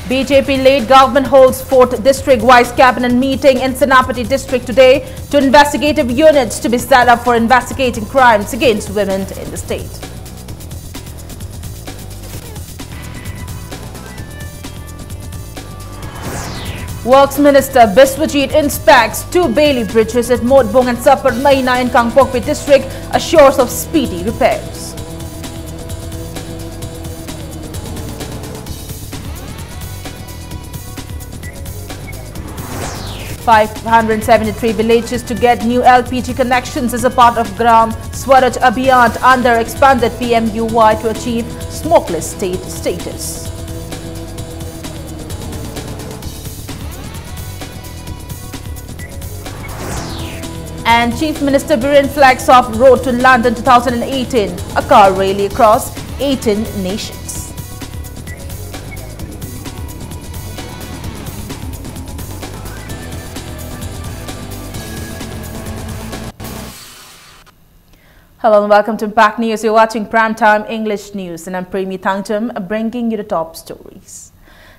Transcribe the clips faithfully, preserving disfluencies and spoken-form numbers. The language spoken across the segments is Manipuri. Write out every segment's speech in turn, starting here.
B J P-led government holds fourth district-wise cabinet meeting in Senapati district today to investigative units to be set up for investigating crimes against women in the state. Works Minister Biswajit inspects two Bailey bridges at Motbung and Saparmeina in Kangpokpi district, assures of speedy repairs. Five hundred seventy-three villages to get new L P G connections as a part of Gram Swaraj Abhiyan under expanded P M U Y to achieve smokeless state status. And Chief Minister Biren flags off Road to London two thousand eighteen, a car rally across eighteen nations. Hello and welcome to Impact News. You're watching Prime Time English News, and I'm Premi Thangtam, bringing you the top stories.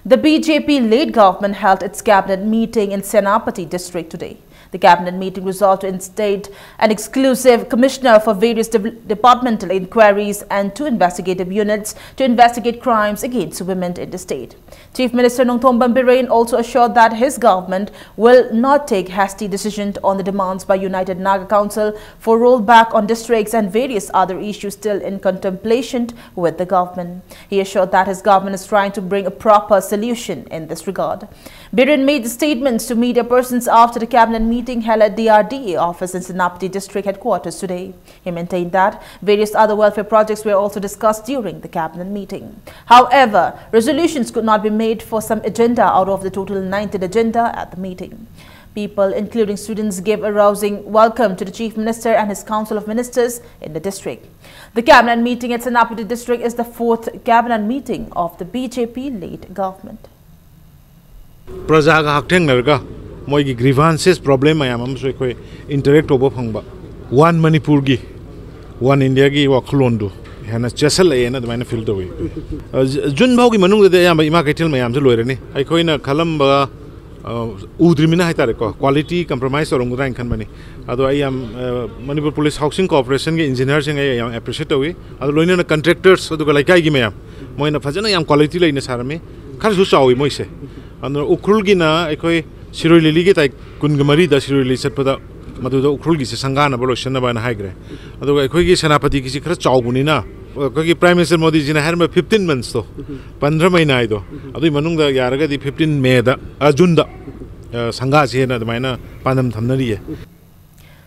The B J P-led government held its cabinet meeting in Senapati district today. The cabinet meeting resolved to instate an exclusive commissioner for various de- departmental inquiries and two investigative units to investigate crimes against women in the state. Chief Minister Nongthombam Biren also assured that his government will not take hasty decision on the demands by United Naga Council for rollback on districts and various other issues still in contemplation with the government. He assured that his government is trying to bring a proper solution in this regard. Biren made the statements to media persons after the cabinet meeting held at D R D A office in Senapati district headquarters today. He maintained that various other welfare projects were also discussed during the cabinet meeting. However, resolutions could not be made for some agenda out of the total nineteen agenda at the meeting. People, including students, gave a rousing welcome to the Chief Minister and his Council of Ministers in the district. The cabinet meeting at Senapati district is the fourth cabinet meeting of the B J P-led government. ꯄ꯭ꯔꯖꯥꯒ ꯍꯛꯊꯦꯡꯅꯔꯒ ꯃꯣꯏꯒꯤ ꯒ꯭ꯔꯤꯚꯥꯟꯁꯦꯁ ꯄ꯭ꯔꯣꯕ꯭ꯂꯦꯝ ꯃꯌꯥꯝ ꯑꯃꯁꯨ ꯑꯩꯈꯣꯏ ꯏꯟꯇꯔꯦꯛ ꯇꯧꯕ ꯐꯪꯕ꯫ ꯋꯥꯟ ꯃꯅꯤꯄꯨꯔꯒꯤ, ꯋꯥꯟ ꯏꯟꯗꯤꯌꯥꯒꯤ ꯋꯥꯈꯜꯂꯣꯟꯗꯨ ꯍꯦꯟꯅ ꯆꯦꯠꯁꯤꯜꯂꯛꯑꯦꯅ ꯑꯗꯨꯃꯥꯏꯅ ꯐꯤꯜ ꯇꯧꯏ꯫ ꯑ, ꯖ-, ꯖꯨꯟ ꯐꯥꯎꯒꯤ ꯃꯅꯨꯡꯗꯗꯤ ꯑꯌꯥꯝꯕ ꯏꯃꯥ ꯀꯩꯊꯦꯜ ꯃꯌꯥꯝꯁꯦ ꯂꯣꯏꯔꯅꯤ꯫ ꯑꯩꯈꯣꯏꯅ ꯈꯜꯂꯝꯕ, ꯑ, ꯎꯗ꯭ꯔꯤꯃꯤꯅ ꯍꯥꯏꯇꯥꯔꯦꯀꯣ, ꯀ꯭ꯋꯥꯂꯤꯇꯤ ꯀꯝꯄ꯭ꯔꯣꯃꯥꯏꯁ ꯇꯧꯔꯝꯒꯗ꯭ꯔꯥ ꯍꯥꯏꯅ ꯈꯟꯕꯅꯤ꯫ ꯑꯗꯣ ꯑꯩ ꯌꯥꯝ, ꯑ, ꯃꯅꯤꯄꯨꯔ ꯄꯨꯂꯤꯁ ꯍꯥꯎꯁꯤꯡ ꯀꯣꯑꯣꯄꯔꯦꯁꯟꯒꯤ ꯏꯟꯖꯤꯅꯤꯌꯔꯁꯤꯡ ꯑꯩ ꯌꯥꯝ ꯑꯦꯄ꯭ꯔꯤꯁꯤꯌꯦꯠ ꯇꯧꯏ꯫ ꯑꯗꯣ ꯂꯣꯏꯅꯅ ꯀꯟꯇ꯭ꯔꯦꯛꯇꯔꯁ ꯑꯗꯨꯒ ꯂꯩꯀꯥꯏꯒꯤ ꯃꯌꯥꯝ, ꯃꯣꯏꯅ ꯐꯖꯅ ꯌꯥꯝ ꯀ꯭ꯋꯥꯂꯤꯇꯤ ꯂꯩꯅ ꯁꯥꯔꯝꯃꯤ꯫ ꯈꯔꯁꯨ ꯆꯥꯎꯏ ꯃꯣꯏꯁꯦ꯫ ꯑꯗꯨꯅ ꯎꯈ꯭ꯔꯨꯜꯒꯤꯅ ꯑꯩꯈꯣꯏ ꯁꯤꯔꯣꯏ ꯂꯤꯂꯤꯒꯤ ꯇꯥꯔꯤꯛ ꯀꯨꯟꯒ ꯃꯔꯤꯗ ꯁꯤꯔꯣꯏ ꯂꯤꯂꯤ ꯆꯠꯄꯗ ꯃꯗꯨꯗ ꯎꯈ꯭ꯔꯨꯜꯒꯤꯁꯦ ꯁꯪꯒꯥꯅꯕ ꯂꯣꯏꯁꯤꯟꯅꯕ ꯍꯥꯏꯅ ꯍꯥꯏꯈ꯭ꯔꯦ꯫ ꯑꯗꯨꯒ ꯑꯩꯈꯣꯏꯒꯤ ꯁꯦꯅꯥꯄꯇꯤꯒꯤꯁꯤ ꯈꯔ ꯆꯥꯎꯕꯅꯤꯅ ꯑꯩꯈꯣꯏꯒꯤ ꯄ꯭ꯔꯥꯏꯝ ꯃꯤꯅꯤꯁꯇꯔ ꯃꯣꯗꯤꯖꯤꯅ ꯍꯥꯏꯔꯝꯕ ꯐꯤꯐꯇꯤꯟ ꯃꯟꯁꯇꯣ, ꯄꯟꯗ꯭ꯔ ꯃꯍꯤꯅꯥ ꯍꯥꯏꯗꯣ, ꯑꯗꯨꯒꯤ ꯃꯅꯨꯡꯗ ꯌꯥꯔꯒꯗꯤ ꯐꯤꯐꯇꯤꯟ ꯃꯦꯗ, ꯑ, ꯖꯨꯟꯗ, ꯑ, ꯁꯪꯒꯥꯁꯦꯅ ꯑꯗꯨꯃꯥꯏꯅ ꯄꯥꯟꯗꯝ ꯊꯝꯅꯔꯤꯌꯦ꯫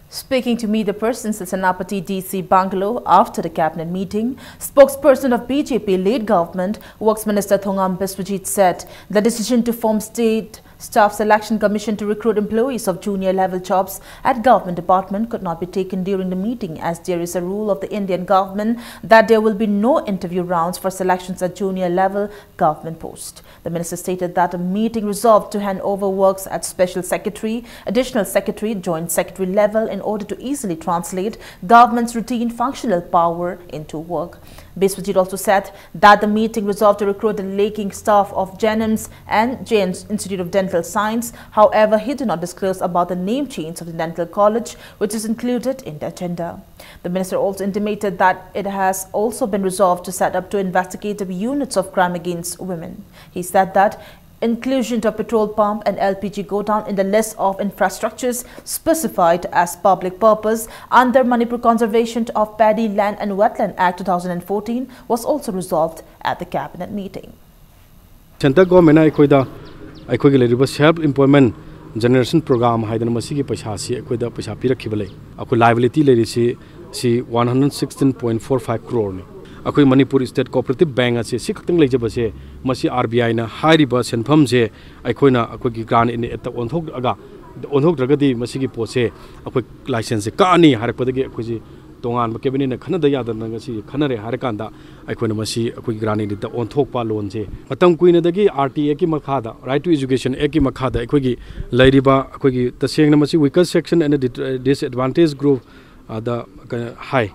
Speaking to media persons at Senapati D C Bungalow after the cabinet meeting, spokesperson of B J P led government, Works Minister Thongam Biswajit said the decision to form State Staff Selection Commission to recruit employees of junior level jobs at government department could not be taken during the meeting, as there is a rule of the Indian government that there will be no interview rounds for selections at junior level government post. The minister stated that the meeting resolved to hand over works at special secretary, additional secretary, joint secretary level in order to easily translate government's routine functional power into work. Biswajit also said that the meeting resolved to recruit the lagging staff of JNIMS and Jain's Institute of Dental Science. However, he did not disclose about the name change of the dental college, which is included in the agenda. The minister also intimated that it has also been resolved to set up two investigative units of crime against women. He said that inclusion of petrol pump and L P G godown in the list of infrastructures specified as public purpose under Manipur Conservation of Paddy Land and Wetland Act two thousand and fourteen was also resolved at the cabinet meeting. Centre ꯒꯣꯔꯃꯦꯟꯅ ꯑꯩꯈꯣꯏꯗ ꯑꯩꯈꯣꯏꯒꯤ ꯂꯩꯔꯤꯕ ꯁꯦꯜꯐ ꯏꯝꯄ꯭ꯂꯣꯏꯃꯦꯟ ꯖꯦꯅꯦꯔꯦꯁꯟ ꯄ꯭ꯔꯣꯒ꯭ꯔꯥꯝ ꯍꯥꯏꯗꯅ ꯃꯁꯤꯒꯤ ꯄꯩꯁꯥꯁꯤ ꯑꯩꯈꯣꯏꯗ ꯄꯩꯁꯥ ꯄꯤꯔꯛꯈꯤꯕ ꯂꯩ꯫ ꯑꯩꯈꯣꯏ ꯂꯥꯏꯕꯤꯂꯤꯇꯤ ꯂꯩꯔꯤꯁꯤ ꯁꯤ one hundred sixteen point four five ꯀ꯭ꯔꯣꯔꯅꯤ꯫ ꯑꯩꯈꯣꯏ ꯃꯅꯤꯄꯨꯔ ꯁ꯭ꯇꯦꯠ ꯀꯣꯑꯣꯄꯔꯦꯇꯤꯞ ꯕꯦꯡ ꯑꯁꯤ ꯁꯤ ꯈꯛꯇꯪ ꯂꯩꯖꯕꯁꯦ, ꯃꯁꯤ ꯑꯥꯔ ꯕꯤ ꯑꯥꯏꯅ ꯍꯥꯏꯔꯤꯕ ꯁꯦꯟꯐꯝꯁꯦ ꯑꯩꯈꯣꯏꯅ ꯑꯩꯈꯣꯏꯒꯤ ꯒ꯭ꯔꯥꯟ ꯏꯟ ꯑꯦꯗꯇ ꯑꯣꯟꯊꯣꯛꯑꯒ, ꯑꯣꯟꯊꯣꯛꯇ꯭ꯔꯒꯗꯤ ꯃꯁꯤꯒꯤ ꯄꯣꯠꯁꯦ ꯑꯩꯈꯣꯏ ꯂꯥꯏꯁꯦꯟꯁꯁꯦ ꯀꯛꯑꯅꯤ ꯍꯥꯏꯔꯛꯄꯗꯒꯤ ꯑꯩꯈꯣꯏꯁꯤ ꯇꯣꯉꯥꯟꯕ ꯀꯦꯕꯤꯅꯦꯠꯅ ꯈꯟꯅꯗ ꯌꯥꯗꯅ ꯉꯁꯤ ꯈꯟꯅꯔꯦ ꯍꯥꯏꯔꯀꯥꯟꯗ ꯑꯩꯈꯣꯏꯅ ꯃꯁꯤ ꯑꯩꯈꯣꯏꯒꯤ ꯒ꯭ꯔꯥꯟ ꯏꯟ ꯑꯦꯗꯇ ꯑꯣꯟꯊꯣꯛꯄ ꯂꯣꯟꯁꯦ ꯃꯇꯝ ꯀꯨꯏꯅꯗꯒꯤ ꯑꯥꯔ ꯇꯤ ꯑꯦꯛꯀꯤ ꯃꯈꯥꯗ, ꯔꯥꯏꯠ ꯇꯨ ꯑꯦꯖꯨꯀꯦꯁꯟ ꯑꯦꯛꯀꯤ ꯃꯈꯥꯗ ꯑꯩꯈꯣꯏꯒꯤ ꯂꯩꯔꯤꯕ ꯑꯩꯈꯣꯏꯒꯤ ꯇꯁꯦꯡꯅ ꯃꯁꯤ weaker section and disadvantage group ꯑꯗ ꯀꯩꯅꯣ ꯍꯥꯏ꯫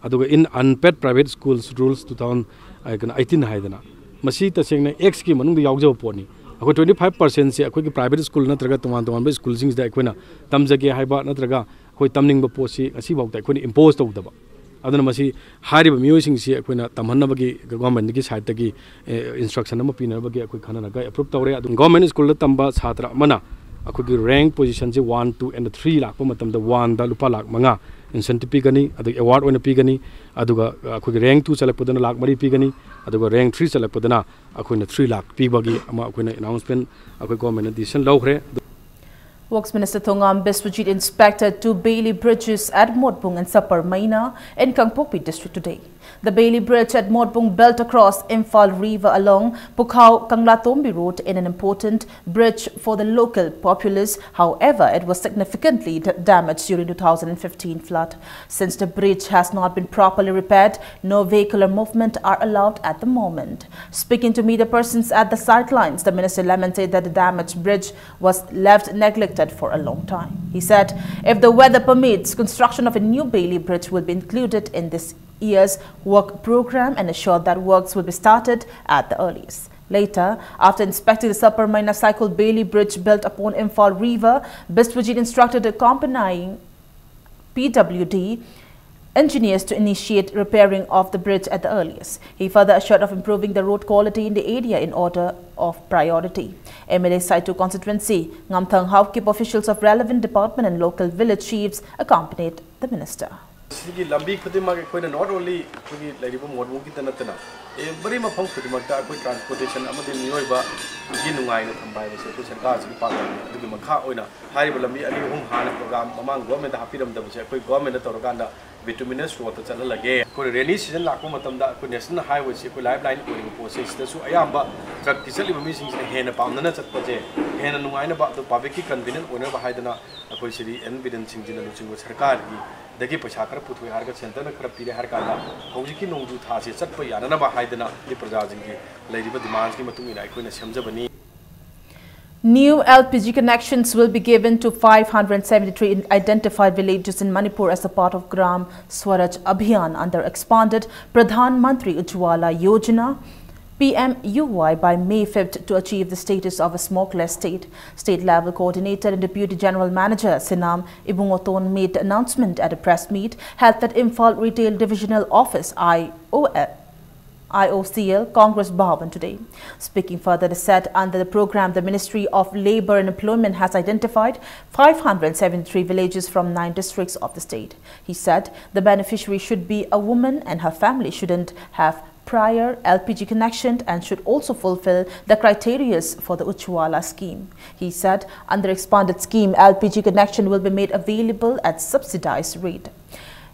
ꯑꯗꯨꯒ in unpaid private schools rules two thousand eighteen ꯍꯥꯏꯗꯅ, ꯃꯁꯤ ꯇꯁꯦꯡꯅ ꯑꯦꯛꯁꯀꯤ ꯃꯅꯨꯡꯗ ꯌꯥꯎꯖꯕ ꯄꯣꯠꯅꯤ꯫ ꯑꯩꯈꯣꯏ twenty five percentꯁꯦ ꯑꯩꯈꯣꯏꯒꯤ private school ꯅꯠꯇ꯭ꯔꯒ ꯇꯣꯉꯥꯟ ꯇꯣꯉꯥꯟꯕ ꯁ꯭ꯀꯨꯜꯁꯤꯡꯁꯤꯗ ꯑꯩꯈꯣꯏꯅ ꯇꯝꯖꯒꯦ ꯍꯥꯏꯕ ꯅꯠꯇ꯭ꯔꯒ ꯑꯩꯈꯣꯏ ꯇꯝꯅꯤꯡꯕ ꯄꯣꯠꯁꯤ ꯉꯁꯤꯐꯥꯎꯗ ꯑꯩꯈꯣꯏꯅ impose ꯇꯧꯗꯕ꯫ ꯑꯗꯨꯅ ꯃꯁꯤ ꯍꯥꯏꯔꯤꯕ ꯃꯤꯑꯣꯏꯁꯤꯡꯁꯤ ꯑꯩꯈꯣꯏꯅ ꯇꯝꯍꯟꯅꯕꯒꯤ governmentꯀꯤ sideꯇꯒꯤ instruction ꯑꯃ ꯄꯤꯅꯕꯒꯤ ꯑꯩꯈꯣꯏ ꯈꯟꯅꯔꯒ approve ꯇꯧꯔꯦ꯫ ꯑꯗꯨ government schoolꯗ ꯇꯝꯕ ꯁꯥꯇ꯭ꯔ ꯑꯃꯅ ꯑꯩꯈꯣꯏꯒꯤ rank positionꯁꯦ one, two and three ꯂꯥꯛꯄ ꯃꯇꯝꯗ oneꯗ ꯂꯨꯄꯥ ꯂꯥꯈ ꯃꯉꯥ incentive ꯄꯤꯒꯅꯤ, ꯑꯗꯒꯤ award ꯑꯣꯏꯅ ꯄꯤꯒꯅꯤ꯫ ꯑꯗꯨꯒ ꯑꯩꯈꯣꯏꯒꯤ rank two ꯆꯠꯂꯛꯄꯗꯅ ꯂꯥꯈ ꯃꯔꯤ ꯄꯤꯒꯅꯤ, ꯑꯗꯨꯒ rank three ꯆꯠꯂꯛꯄꯗꯅ ꯑꯩꯈꯣꯏꯅ three ꯂꯥꯈ ꯄꯤꯕꯒꯤ ꯑꯃ ꯑꯩꯈꯣꯏꯅ announcement ꯑꯩꯈꯣꯏ governmentꯅ decision ꯂꯧꯈ꯭ꯔꯦ꯫ Works Minister Thongam Biswajit inspected two Bailey bridges at Motbung and Saparmeina in Kangpokpi district today. The Bailey Bridge at Motbung, built across Imphal River along Pukhao Kanglatombi Road, in an important bridge for the local populace. However, it was significantly d- damaged during two thousand fifteen flood. Since the bridge has not been properly repaired, no vehicular movement are allowed at the moment. Speaking to media persons at the sidelines, the minister lamented that the damaged bridge was left neglected for a long time. He said if the weather permits, construction of a new Bailey Bridge will be included in this year's work program and assured that works will be started at the earliest. Later, after inspecting the Saparmeina Cycle Bailey Bridge built upon Imphal River, Biswajit instructed accompanying P W D engineers to initiate repairing of the bridge at the earliest. He further assured of improving the road quality in the area in order of priority. M L A Saitu constituency, Ngamthang Haokip, officials of relevant department and local village chiefs accompanied the minister. ꯁꯤꯒꯤ ꯂꯝꯕꯤ ꯈꯨꯗꯤꯡꯃꯛ ꯑꯩꯈꯣꯏꯅ not only ꯑꯩꯈꯣꯏꯒꯤ ꯂꯩꯔꯤꯕ ꯃꯣꯠꯕꯨꯡꯒꯤꯗ ꯅꯠꯇꯅ, ꯑꯦ, ꯃꯔꯤ ꯃꯐꯝ ꯈꯨꯗꯤꯡꯃꯛꯇ ꯑꯩꯈꯣꯏ transportation ꯑꯃꯗꯤ ꯃꯤꯑꯣꯏꯕꯒꯤ ꯅꯨꯡꯉꯥꯏꯅ ꯊꯝꯕ ꯍꯥꯏꯕꯁꯦ ꯑꯩꯈꯣꯏ ꯁꯔꯀꯥꯔꯁꯤꯒꯤ ꯄꯥꯡꯒꯜꯅꯤ꯫ ꯑꯗꯨꯒꯤ ꯃꯈꯥ ꯑꯣꯏꯅ ꯍꯥꯏꯔꯤꯕ ꯂꯝꯕꯤ ꯑꯅꯤ ꯑꯍꯨꯝ ꯍꯥꯟꯅ program ꯃꯃꯥꯡ governmentꯗ ꯍꯥꯞꯄꯤꯔꯝꯗꯕꯁꯦ ꯑꯩꯈꯣꯏ governmentꯗ ꯇꯧꯔꯀꯥꯟꯗ bituminous roadꯇ ꯆꯠꯍꯜꯂꯒꯦ꯫ ꯑꯩꯈꯣꯏ rainy season ꯂꯥꯛꯄ ꯃꯇꯝꯗ ꯑꯩꯈꯣꯏ national highwayꯁꯤ ꯑꯩꯈꯣꯏ lifeline ꯑꯣꯏꯔꯤꯕ ꯄꯣꯠꯁꯦ, ꯁꯤꯗꯁꯨ ꯑꯌꯥꯝꯕ truckꯀꯤ ꯆꯠꯂꯤꯕ ꯃꯤꯁꯤꯡꯁꯤꯅ ꯍꯦꯟꯅ ꯄꯥꯝꯅꯅ ꯆꯠꯄꯁꯦ, ꯍꯦꯟꯅ ꯅꯨꯡꯉꯥꯏꯅꯕ, ꯑꯗꯨ publicꯀꯤ convenient ꯑꯣꯏꯅꯕ ꯍꯥꯏꯗꯅ ꯑꯩꯈꯣꯏ ꯁꯤꯗꯤ ꯑꯦꯟ ꯕꯤꯔꯦꯟ ꯁꯤꯡꯖꯅ ꯂꯨꯆꯤꯡꯕ ꯁꯔꯀꯥꯔꯒꯤꯗꯒꯤ ꯄꯩꯁꯥ ꯈꯔ ꯄꯨꯊꯣꯛꯑꯦ ꯍꯥꯏꯔꯒ centreꯅ ꯈꯔ ꯄꯤꯔꯦ ꯍꯥꯏꯔ ꯀꯥꯟꯗ ꯍꯧꯖꯤꯛꯀꯤ ꯅꯣꯡꯖꯨ ꯊꯥꯁꯦ ꯆꯠꯄ ꯌꯥꯅꯅꯕ ꯍꯥꯏꯗꯅ ꯁꯤ ꯄ꯭ꯔꯖꯥꯁꯤꯡꯒꯤ ꯂꯩꯔꯤꯕ demandꯁꯀꯤ ꯃꯇꯨꯡ ꯏꯟꯅ ꯑꯩꯈꯣꯏꯅ ꯁꯦꯝꯖꯕꯅꯤ꯫ New L P G connections will be given to five hundred seventy-three identified villages in Manipur as a part of Gram Swaraj Abhiyan under expanded Pradhan Mantri Ujjwala Yojana, P M U Y, by May fifth to achieve the status of a smokeless state. State level coordinator and Deputy General Manager Sinam Ibungoton made the announcement at a press meet held at Imphal Retail Divisional Office, I O F, I O C L, Congress Bhavan today. Speaking further, he said under the program, the Ministry of Labour and Employment has identified five hundred seventy-three villages from nine districts of the state. He said the beneficiary should be a woman and her family shouldn't have prior L P G connection and should also fulfill the criteria for the Ujjwala scheme. He said under expanded scheme, L P G connection will be made available at subsidized rate.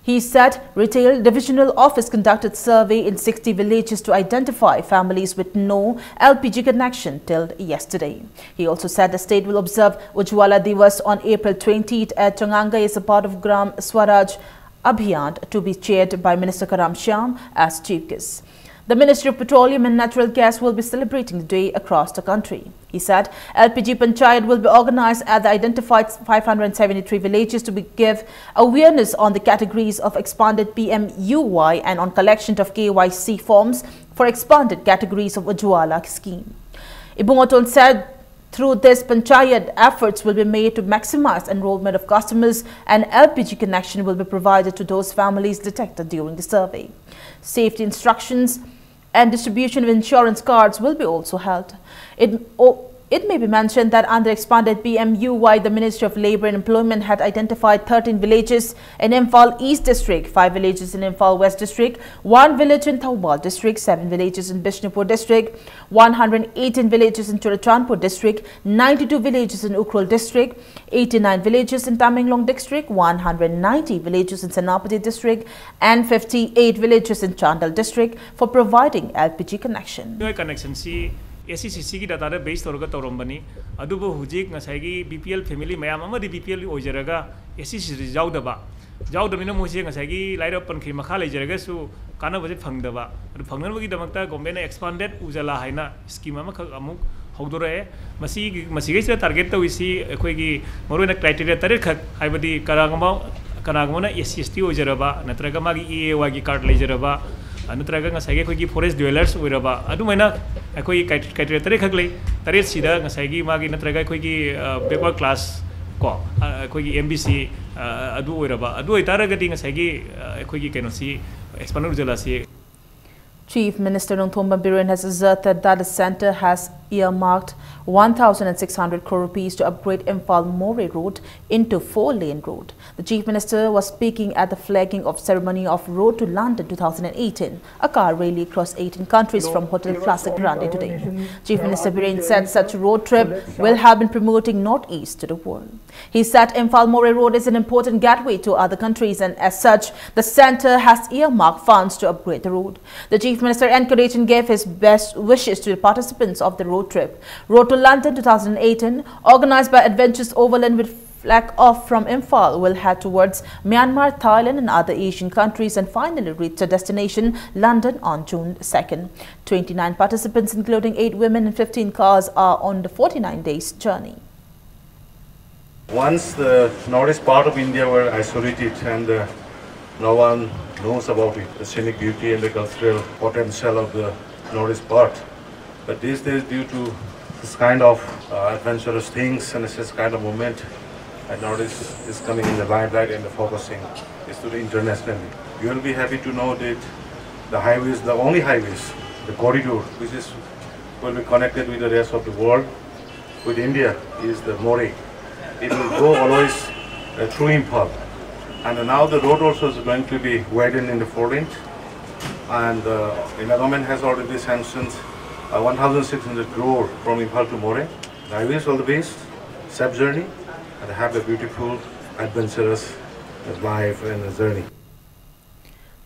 He said Retail Divisional Office conducted survey in sixty villages to identify families with no L P G connection till yesterday. He also said the state will observe Ujjwala Diwas on April twentieth at Changanga as a part of Gram Swaraj Abhiyan, to be chaired by Minister Karam Shyam as chief guest. The Ministry of Petroleum and Natural Gas will be celebrating the day across the country. He said L P G Panchayat will be organized at the identified five hundred seventy-three villages to be, give awareness on the categories of expanded P M U Y and on collection of K Y C forms for expanded categories of Ujjwala scheme. Ibungoton said through this Panchayat, efforts will be made to maximize enrollment of customers and L P G connection will be provided to those families detected during the survey. Safety instructions and distribution of insurance cards will be also held. It, o- it may be mentioned that under expanded P M U Y, the Ministry of Labour and Employment had identified thirteen villages in Imphal East District, five villages in Imphal West District, one village in Thoubal District, seven villages in Bishnupur District, one hundred eighteen villages in Churachandpur District, ninety-two villages in Ukhrul District, eighty-nine villages in Tamenglong District, one hundred ninety villages in Senapati District, and fifty-eight villages in Chandel District for providing L P G connection. ꯅꯣꯏ ꯀꯅꯦꯛꯁꯟꯁꯤ ꯑꯦꯁ ꯁꯤ ꯁꯤ ꯁꯤꯒꯤ ꯗꯥꯇꯥꯗ ꯕꯦꯁ ꯇꯧꯔꯒ ꯇꯧꯔꯝꯕꯅꯤ꯫ ꯑꯗꯨꯕꯨ ꯍꯧꯖꯤꯛ ꯉꯁꯥꯏꯒꯤ ꯕꯤ ꯄꯤ ꯑꯦꯜ ꯐꯦꯃꯤꯂꯤ ꯃꯌꯥꯝ ꯑꯃꯗꯤ B P L ꯑꯣꯏꯖꯔꯒ S C ꯁꯤ ꯁꯤ ꯌꯥꯎꯗꯕ ꯌꯥꯎꯗꯕꯅꯤꯅ ꯃꯣꯏꯁꯦ ꯉꯁꯥꯏꯒꯤ ꯂꯥꯏꯔꯕ ꯄꯟꯈ꯭ꯔꯤ ꯃꯈꯥ ꯂꯩꯖꯔꯒꯁꯨ ꯀꯥꯟꯅꯕꯁꯦ ꯐꯪꯗꯕ꯫ ꯑꯗꯨ ꯐꯪꯅꯕꯒꯤꯗꯃꯛꯇ ꯒꯣꯔꯃꯦꯟꯅ ꯑꯦꯛꯁꯄꯥꯟꯗꯦꯠ ꯎꯖꯥꯂꯥ ꯍꯥꯏꯅ ꯁ꯭ꯀꯤꯝ ꯑꯃꯈꯛ ꯑꯃꯨꯛ ꯍꯧꯗꯣꯔꯛꯑꯦ꯫ ꯃꯁꯤꯒꯤ, ꯃꯁꯤꯒꯩꯁꯤꯗ target ꯇꯧꯔꯤꯁꯤ ꯑꯩꯈꯣꯏꯒꯤ ꯃꯔꯨꯑꯣꯏꯅ criteria ꯇꯔꯦꯠꯈꯛ, ꯍꯥꯏꯕꯗꯤ ꯀꯅꯥꯒꯨꯝꯕ, ꯀꯅꯥꯒꯨꯝꯕꯅ S C S T ꯑꯣꯏꯖꯔꯕ, ꯅꯠꯇ꯭ꯔꯒ ꯃꯥꯒꯤ E A Y ꯒꯤ card ꯂꯩꯖꯔꯕ, ꯑ, ꯅꯠꯇ꯭ꯔꯒ ꯉꯁꯥꯏꯒꯤ ꯑꯩꯈꯣꯏꯒꯤ forest dwellers ꯑꯣꯏꯔꯕ, ꯑꯗꯨꯃꯥꯏꯅ ꯑꯩꯈꯣꯏꯒꯤ cri-, criteria ꯇꯔꯦꯠꯈꯛ ꯂꯩ꯫ ꯇꯔꯦꯠꯁꯤꯗ ꯉꯁꯥꯏꯒꯤ ꯃꯥꯒꯤ ꯅꯠꯇ꯭ꯔꯒ ꯑꯩꯈꯣꯏꯒꯤ, ꯑ, backward class ꯀꯣ, ꯑ, ꯑꯩꯈꯣꯏꯒꯤ M B C, ꯑ, ꯑꯗꯨ ꯑꯣꯏꯔꯕ, ꯑꯗꯨ ꯑꯣꯏꯇꯥꯔꯒꯗꯤ ꯉꯁꯥꯏꯒꯤ, ꯑ, ꯑꯩꯈꯣꯏꯒꯤ ꯀꯩꯅꯣꯁꯤ, expanded ꯎꯖꯥꯂꯥꯁꯤ Chief Minister Nongthombam Biren has asserted that the centre has earmarked one thousand six hundred crore rupees to upgrade Imphal Moreh Road into four-lane road. The Chief Minister was speaking at the flagging of ceremony of Road to London two thousand eighteen, a car rally across eighteen countries from Hotel Classic Grande today. Chief Minister Biren said such road trip will help in promoting Northeast to the world. He said Imphal Moreh Road is an important gateway to other countries, and as such, the centre has earmarked funds to upgrade the road. The Chief Minister encouraged and gave his best wishes to the participants of the road trip. Road to London two thousand eighteen, organized by Adventures Overland with flag off from Imphal, will head towards Myanmar, Thailand, and other Asian countries and finally reach a destination, London, on June second. Twenty-nine participants, including eight women and fifteen cars, are on the forty-nine days journey. Once the northeast part of India were isolated and, uh, no one knows about it, the scenic beauty and the cultural potential of the northeast part. But these days, due to this kind of, uh, adventurous things and this kind of movement, and northeast is coming in the limelight and the focusing is to the internationally. You will be happy to know that the highways, the only highways, the corridor, which is will be connected with the rest of the world, with India, is the Moreh. It will go always, uh, through Imphal. And now the road also is going to be widened in the four lanes. And, uh, India government has already sanctioned, uh, one thousand six hundred crore from Imphal to Moreh. I wish all the best, safe journey, and have a beautiful, adventurous life and journey.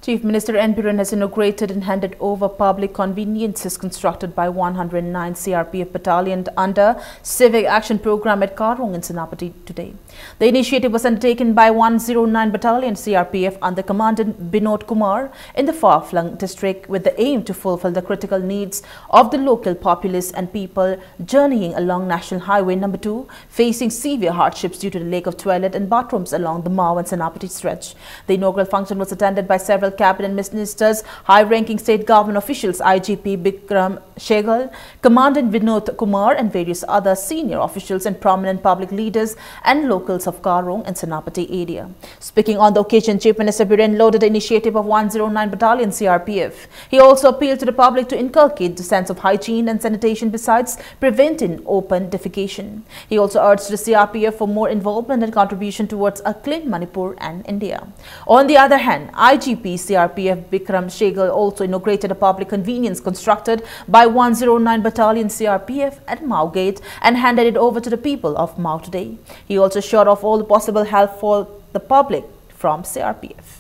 Chief Minister N Biren has inaugurated and handed over public conveniences constructed by one hundred nine C R P F battalion under Civic Action Program at Karong in Senapati today. The initiative was undertaken by one zero nine Battalion C R P F under Commandant Binod Kumar in the far-flung district with the aim to fulfill the critical needs of the local populace and people journeying along National Highway number two, facing severe hardships due to the lack of toilet and bathrooms along the Mao and Senapati stretch. The inaugural function was attended by several cabinet ministers, high-ranking state government officials, I G P Bikram Sehgal, Commandant Binod Kumar, and various other senior officials and prominent public leaders and locals of Karong and Senapati area. Speaking on the occasion, Chief Minister Biren lauded the initiative of one zero nine Battalion C R P F. He also appealed to the public to inculcate the sense of hygiene and sanitation besides preventing open defecation. He also urged the C R P F for more involvement and contribution towards a clean Manipur and India. On the other hand, I G P C R P F Bikram Sehgal also inaugurated a public convenience constructed by one zero nine Battalion C R P F at Mao Gate and handed it over to the people of Mao today. He also assured of all the possible help for the public from C R P F.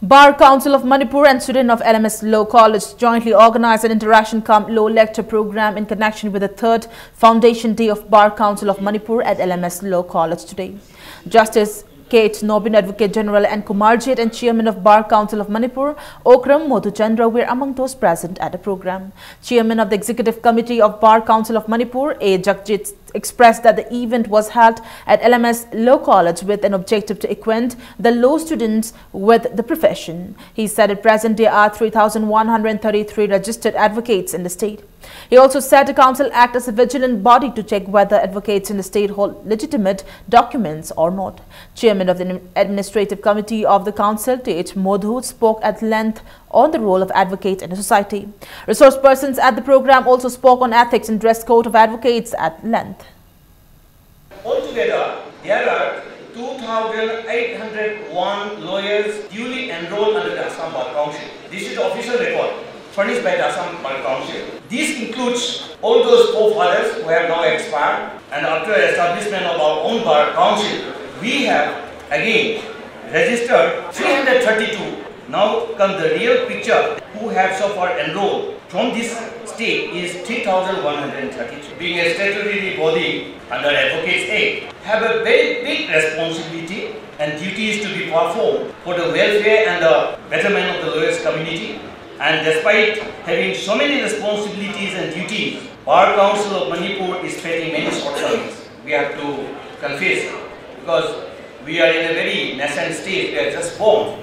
Bar Council of Manipur and student of L M S Law College jointly organized an interaction cum law lecture program in connection with the third Foundation Day of Bar Council of Manipur at L M S Law College today. Justice Kate Nobin, Advocate General N Kumar Jit, and Chairman of Bar Council of Manipur, Okram Madhuchandra, were among those present at the program. Chairman of the Executive Committee of Bar Council of Manipur, A Jagjit, expressed that the event was held at L M S Law College with an objective to acquaint the law students with the profession. He said at present there are three thousand one hundred thirty-three registered advocates in the state. He also said the council act as a vigilant body to check whether advocates in the state hold legitimate documents or not. Chairman of the Administrative Committee of the council, T H Madhu, spoke at length on the role of advocate in a society. Resource persons at the program also spoke on ethics and dress code of advocates at length. Altogether, there are two thousand eight hundred one lawyers duly enrolled under the Assam Bar Council. This is the official record. furnished by the Assam Bar Council. This includes all those forefathers who have now expired, and after establishment of our own Bar Council, we have again registered three hundred thirty-two. Now come the real picture, who have so far enrolled from this state is three thousand one hundred thirty-three. Being a statutory body under Advocates Act, have a very big responsibility and duties to be performed for the welfare and the betterment of the lowest community. And despite having so many responsibilities and duties, Bar Council of Manipur is facing many shortcomings. We have to confess, because we are in a very nascent stage. We are just born.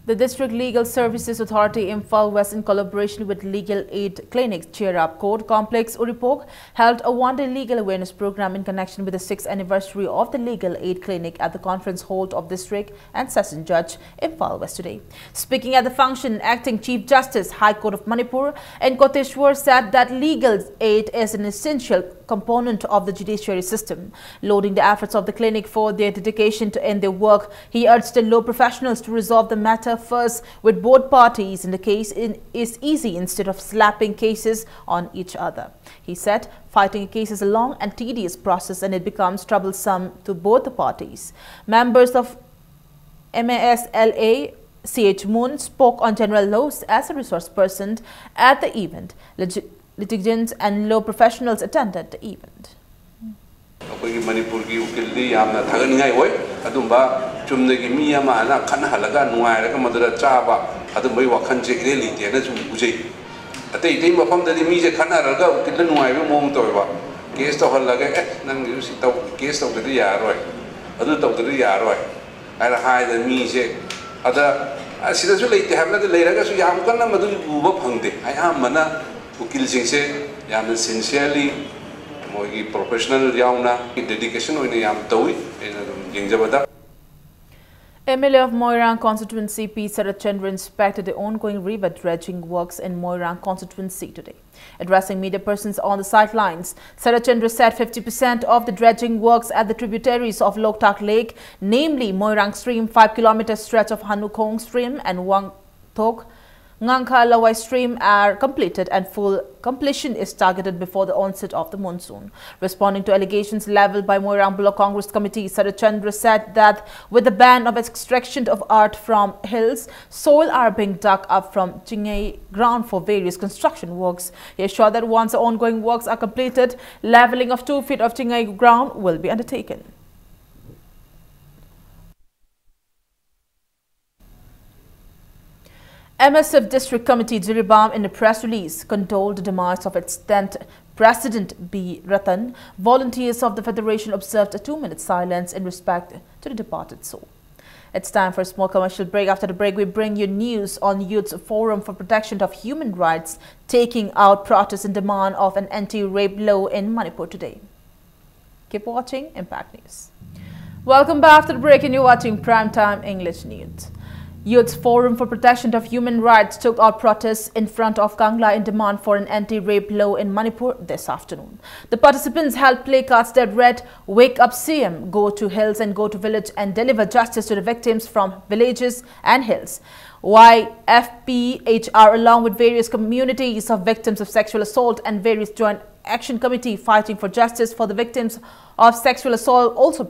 The District Legal Services Authority Imphal West, in collaboration with Legal Aid Clinic, Cheer Up Court Complex, Uripok, held a one-day legal awareness program in connection with the sixth anniversary of the Legal Aid Clinic at the conference hall of District and Session Judge, Imphal West, today. Speaking at the function, Acting Chief Justice, High Court of Manipur, N Koteshwar, said that legal aid is an essential component of the judiciary system, lauding the efforts of the clinic for their dedication to end their work. He urged the law professionals to resolve the matter first with both parties in the case in, is easy instead of slapping cases on each other. He said fighting a case is a long and tedious process and it becomes troublesome to both the parties. Members of M A S L A C H Moon spoke on general laws as a resource person at the event. Legi- litigants and law professionals attended the event. ꯑꯩꯈꯣꯏꯒꯤ ꯃꯅꯤꯄꯨꯔꯒꯤ ꯎꯀꯤꯜꯗꯤ ꯌꯥꯝꯅ ꯊꯥꯒꯠꯅꯤꯡꯉꯥꯏ ꯑꯣꯏ꯫ ꯑꯗꯨꯝꯕ ꯆꯨꯝꯅꯒꯤ ꯃꯤ ꯑꯃ ꯑꯅ ꯈꯠꯅꯍꯜꯂꯒ ꯅꯨꯡꯉꯥꯏꯔꯒ ꯃꯗꯨꯗ ꯆꯥꯕ ꯑꯗꯨꯝꯕꯒꯤ ꯋꯥꯈꯜꯁꯦ ꯏꯔꯦꯟ ꯂꯩꯇꯦꯅ ꯁꯨꯝ ꯎꯖꯩ꯫ ꯑꯇꯩ ꯑꯇꯩ ꯃꯐꯝꯗꯗꯤ ꯃꯤꯁꯦ ꯈꯠꯅꯔꯒ ꯎꯀꯤꯜꯗ ꯅꯨꯡꯉꯥꯏꯕ ꯃꯑꯣꯡ ꯇꯧꯋꯦꯕ꯫ ꯀꯦꯁ ꯇꯧꯍꯜꯂꯒ "ꯑꯦ ꯅꯪꯒꯤꯁꯨ ꯁꯤ ꯇꯧ, ꯀꯦꯁ ꯇꯧꯗ꯭ꯔꯗꯤ ꯌꯥꯔꯔꯣꯏ, ꯑꯗꯨ ꯇꯧꯗ꯭ꯔꯗꯤ ꯌꯥꯔꯔꯣꯏ" ꯍꯥꯏꯅ ꯍꯥꯏꯗꯅ ꯃꯤꯁꯦ ꯑꯗ ꯑꯁꯤꯗꯁꯨ ꯂꯩꯇꯦ ꯍꯥꯏꯕ ꯅꯠꯇꯦ, ꯂꯩꯔꯒꯁꯨ ꯌꯥꯝ ꯀꯟꯅ ꯃꯗꯨ ꯎꯕ ꯐꯪꯗꯦ꯫ ꯑꯌꯥꯝꯕꯅ ꯎꯀꯤꯜꯁꯤꯡꯁꯦ ꯌꯥꯝꯅ ꯁꯤꯟꯁꯤꯌꯔꯂꯤ ꯃꯣꯏꯒꯤ ꯄ꯭ꯔꯣꯐꯦꯁꯅꯦꯜ ꯌꯥꯎꯅ ꯗꯦꯗꯤꯀꯦꯁꯟ ꯑꯣꯏꯅ ꯌꯥꯝ ꯇꯧꯏ꯫ ꯑꯩꯅ ꯑꯗꯨꯝ ꯌꯦꯡꯖꯕꯗ꯫ M L A of Moirang constituency P Saratchandra inspected the ongoing river dredging works in Moirang constituency today. Addressing media persons on the sidelines, Saratchandra said fifty percent of the dredging works at the tributaries of Loktak Lake, namely Moirang stream, five kilometer stretch of Hanukhong stream and Wangtok Ngangkha Lawai stream are completed and full completion is targeted before the onset of the monsoon. Responding to allegations leveled by Moirang Block Congress Committee, Sarat Chandra said that with the ban of extraction of earth from hills, soil are being dug up from Chingai ground for various construction works. He assured that once the ongoing works are completed, leveling of two feet of Chingai ground will be undertaken. M S F District Committee Jiribam, in a press release, condoled the demise of its tenth President B Ratan. Volunteers of the Federation observed a two-minute silence in respect to the departed soul. It's time for a small commercial break. After the break, we bring you news on Youth Forum for Protection of Human Rights taking out protest in demand of an anti-rape law in Manipur today. Keep watching Impact News. Welcome back after the break, and you're watching Primetime English News. Youth Forum for Protection of Human Rights took out protests in front of Kangla in demand for an anti-rape law in Manipur this afternoon. The participants held placards that read, "Wake up C M, go to hills and go to village and deliver justice to the victims from villages and hills." Y F P H R, along with various communities of victims of sexual assault and various joint action committee fighting for justice for the victims of sexual assault, also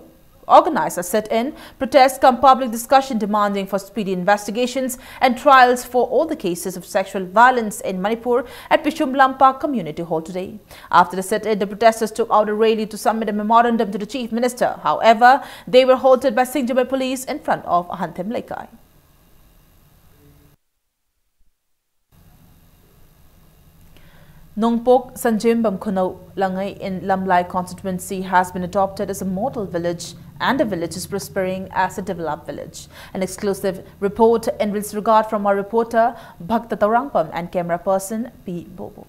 organized a sit-in protest cum public discussion demanding for speedy investigations and trials for all the cases of sexual violence in Manipur at Pishum Lampak Community Hall today. After the sit-in, the protesters took out a rally to submit a memorandum to the Chief Minister. However, they were halted by Singjamei police in front of Ahanthem Leikai. Nongpok Sanjembam Khunau Langai in Lamlai constituency has been adopted as a model village, and the village is prospering as a developed village. An exclusive report in this regard from our reporter Bhakta Taurangpam and camera person P Bobo.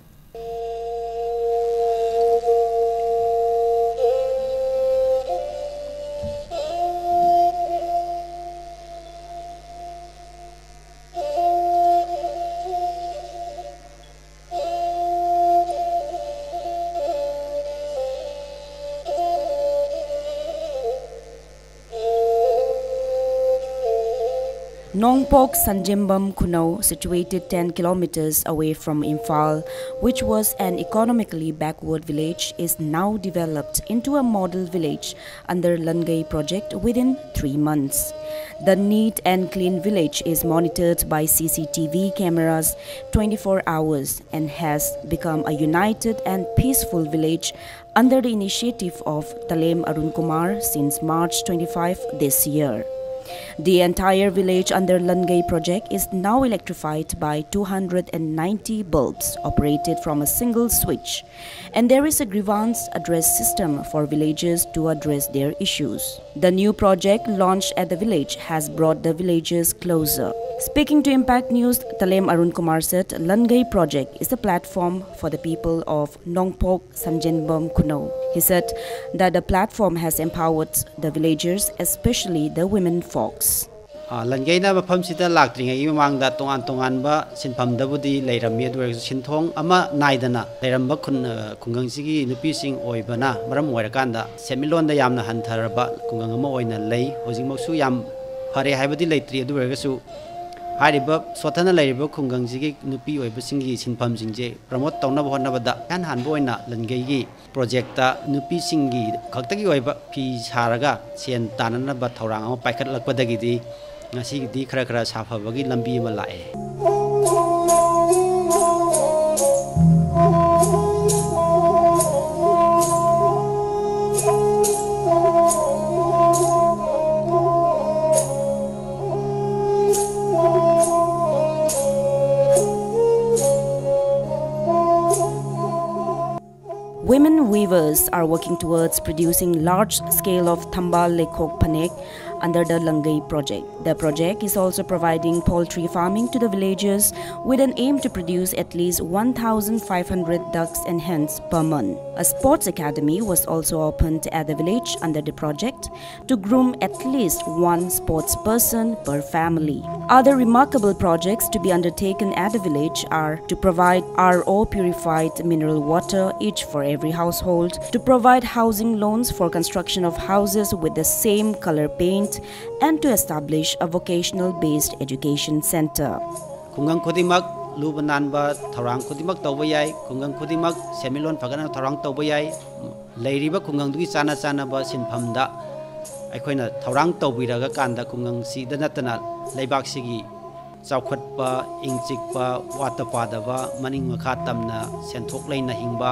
Nongpok Sanjembam Khunou, situated ten kilometers away from Imphal, which was an economically backward village, is now developed into a model village under Langei project within three months. The neat and clean village is monitored by C C T V cameras twenty-four hours and has become a united and peaceful village under the initiative of Talem Arun Kumar since March twenty-five this year. The entire village under Langei project is now electrified by two hundred ninety bulbs operated from a single switch, and there is a grievance address system for villagers to address their issues. The new project launched at the village has brought the villagers closer. Speaking to Impact News, Talem Arun Kumar said Langei project is a platform for the people of Nongpok Sanjenbam Khunou. He said that the platform has empowered the villagers, especially the women folks. ꯂꯟꯒꯩꯅ ꯃꯐꯝꯁꯤꯗ ꯂꯥꯛꯇ꯭ꯔꯤꯉꯩꯒꯤ ꯃꯃꯥꯡꯗ ꯇꯣꯉꯥꯟ ꯇꯣꯉꯥꯟꯕ ꯁꯤꯟꯐꯝꯗꯕꯨꯗꯤ ꯂꯩꯔꯝꯃꯤ꯫ ꯑꯗꯨ ꯑꯣꯏꯔꯒꯁꯨ ꯁꯤꯟꯊꯣꯡ ꯑꯃ ꯅꯥꯏꯗꯅ ꯂꯩꯔꯝꯕ ꯈꯨꯟ ꯈꯨꯡꯒꯪꯁꯤꯒꯤ ꯅꯨꯄꯤꯁꯤꯡ ꯑꯣꯏꯕꯅ ꯃꯔꯝ ꯑꯣꯏꯔꯀꯥꯟꯗ ꯁꯦꯟꯃꯤꯠꯂꯣꯟꯗ ꯌꯥꯝꯅ ꯍꯟꯊꯔꯕ ꯈꯨꯡꯒꯪ ꯑꯃ ꯑꯣꯏꯅ ꯂꯩ꯫ ꯍꯧꯖꯤꯛꯃꯛꯁꯨ ꯌꯥꯝ ꯐꯔꯦ ꯍꯥꯏꯕꯗꯤ ꯂꯩꯇ꯭ꯔꯤ꯫ ꯑꯗꯨ ꯑꯣꯏꯔꯒꯁꯨ ꯍꯥꯏꯔꯤꯕ ꯁꯣꯠꯊꯅ ꯂꯩꯔꯤꯕ ꯈꯨꯡꯒꯪꯁꯤꯒꯤ ꯅꯨꯄꯤ ꯑꯣꯏꯕꯁꯤꯡꯒꯤ ꯁꯤꯟꯐꯝꯁꯤꯡꯁꯦ ꯄ꯭ꯔꯃꯣꯠ ꯇꯧꯅꯕ ꯍꯣꯠꯅꯕꯗ ꯏꯍꯥꯟ ꯍꯥꯟꯕ ꯑꯣꯏꯅ ꯂꯟꯒꯩꯒꯤ ꯄ꯭ꯔꯣꯖꯦꯛꯇ ꯅꯨꯄꯤꯁꯤꯡꯒꯤ ꯈꯛꯇꯒꯤ ꯑꯣꯏꯕ ꯐꯤ ꯁꯥꯔꯒ ꯁꯦꯟ ꯇꯥꯟꯅꯅꯕ ꯊꯧꯔꯥꯡ ꯑꯃ ꯄꯥꯏꯈꯠꯂꯛꯄꯗꯒꯤꯗꯤ ꯉꯁꯤꯒꯤꯗꯤ ꯈꯔ ꯈꯔ ꯁꯥꯐꯕꯒꯤ ꯂꯝꯕꯤ ꯑꯃ ꯂꯥꯛꯑꯦ꯫ Women weavers are working towards producing large scale of Thambal Lekhok Phanek under the Langei project. The project is also providing poultry farming to the villagers with an aim to produce at least one thousand five hundred ducks and hens per month. A sports academy was also opened at the village under the project to groom at least one sports person per family. Other remarkable projects to be undertaken at the village are to provide R O purified mineral water each for every household, to provide housing loans for construction of houses with the same color paint, and to establish a vocational based education center. ꯈꯨꯡꯒꯪ ꯈꯨꯗꯤꯡꯃꯛ ꯂꯨꯕ ꯅꯥꯟꯕ ꯊꯧꯔꯥꯡ ꯈꯨꯗꯤꯡꯃꯛ ꯇꯧꯕ ꯌꯥꯏ꯫ ꯈꯨꯡꯒꯪ ꯈꯨꯗꯤꯡꯃꯛ ꯁꯦꯟꯃꯤꯠꯂꯣꯟ ꯐꯒꯠꯅꯕ ꯊꯧꯔꯥꯡ ꯇꯧꯕ ꯌꯥꯏ꯫ ꯂꯩꯔꯤꯕ ꯈꯨꯡꯒꯪꯗꯨꯒꯤ ꯆꯥꯅ ꯆꯥꯅꯕ ꯁꯤꯟꯐꯝꯗ ꯑꯩꯈꯣꯏꯅ ꯊꯧꯔꯥꯡ ꯇꯧꯕꯤꯔꯒ ꯀꯥꯟꯗ ꯈꯨꯡꯒꯪꯁꯤꯗ ꯅꯠꯇꯅ ꯂꯩꯕꯥꯛꯁꯤꯒꯤ ꯆꯥꯎꯈꯠꯄ, ꯏꯪ ꯆꯤꯛꯄ, ꯋꯥꯠꯇ ꯄꯥꯗꯕ, ꯃꯅꯤꯡ ꯃꯈꯥ ꯇꯝꯅ ꯁꯦꯟꯊꯣꯛ ꯂꯩꯅ ꯍꯤꯡꯕ,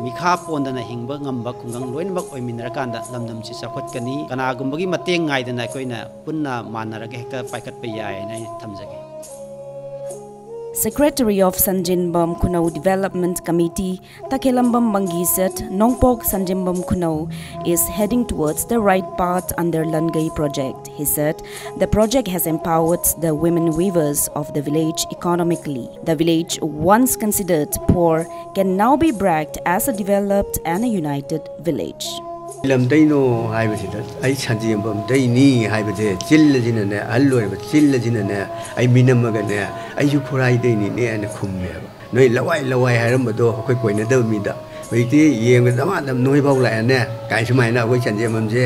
ꯃꯤꯈꯥ ꯄꯣꯟꯗꯅ ꯍꯤꯡꯕ ꯉꯝꯕ ꯈꯨꯡꯒꯪ ꯂꯣꯏꯅꯃꯛ ꯑꯣꯏꯃꯤꯟꯅꯔꯀꯥꯟꯗ ꯂꯝꯗꯝꯁꯤ ꯆꯥꯎꯈꯠꯀꯅꯤ꯫ ꯀꯅꯥꯒꯨꯝꯕꯒꯤ ꯃꯇꯦꯡ ꯉꯥꯏꯗꯅ ꯑꯩꯈꯣꯏꯅ ꯄꯨꯟꯅ ꯃꯥꯟꯅꯔꯒ ꯍꯦꯛꯇ ꯄꯥꯏꯈꯠꯄ ꯌꯥꯏ ꯍꯥꯏꯅ ꯑꯩ ꯊꯝꯖꯒꯦ꯫ Secretary of Sanjinbam Khunou Development Committee, Takhelambam Mangi said Nongpok Sanjinbam Khunou is heading towards the right path under Langai project. He said the project has empowered the women weavers of the village economically. The village, once considered poor, can now be bragged as a developed and a united village. ꯂꯝꯗꯩꯅꯣ ꯍꯥꯏꯕꯁꯤꯗ ꯑꯩ ꯁꯟꯖꯦꯝꯕꯝꯗꯩꯅꯤ ꯍꯥꯏꯕꯁꯦ ꯆꯤꯜꯂꯁꯤꯅꯅꯦ, ꯑꯍꯜ ꯑꯣꯏꯔꯕ ꯆꯤꯜꯂꯁꯤꯅꯅꯦ, ꯑꯩ ꯃꯤꯅꯝꯃꯒꯅꯦ, ꯑꯩꯁꯨ ꯈꯨꯔꯥꯏꯗꯩꯅꯤꯅꯦ ꯍꯥꯏꯅ ꯈꯨꯝꯃꯦꯕ꯫ ꯅꯣꯏ ꯂꯋꯥꯏ ꯂꯋꯥꯏ ꯍꯥꯏꯔꯝꯕꯗꯣ ꯑꯩꯈꯣꯏ ꯀꯣꯏꯅꯗꯕ ꯃꯤꯗ ꯍꯧꯖꯤꯛꯇꯤ ꯌꯦꯡꯕꯗ ꯗꯃꯥ ꯗꯝ ꯅꯣꯏꯐꯥꯎ ꯂꯥꯛꯑꯦꯅꯦ ꯀꯥꯏ ꯁꯨꯃꯥꯏꯅ ꯑꯩꯈꯣꯏ ꯁꯟꯖꯦꯝꯕꯝꯁꯦ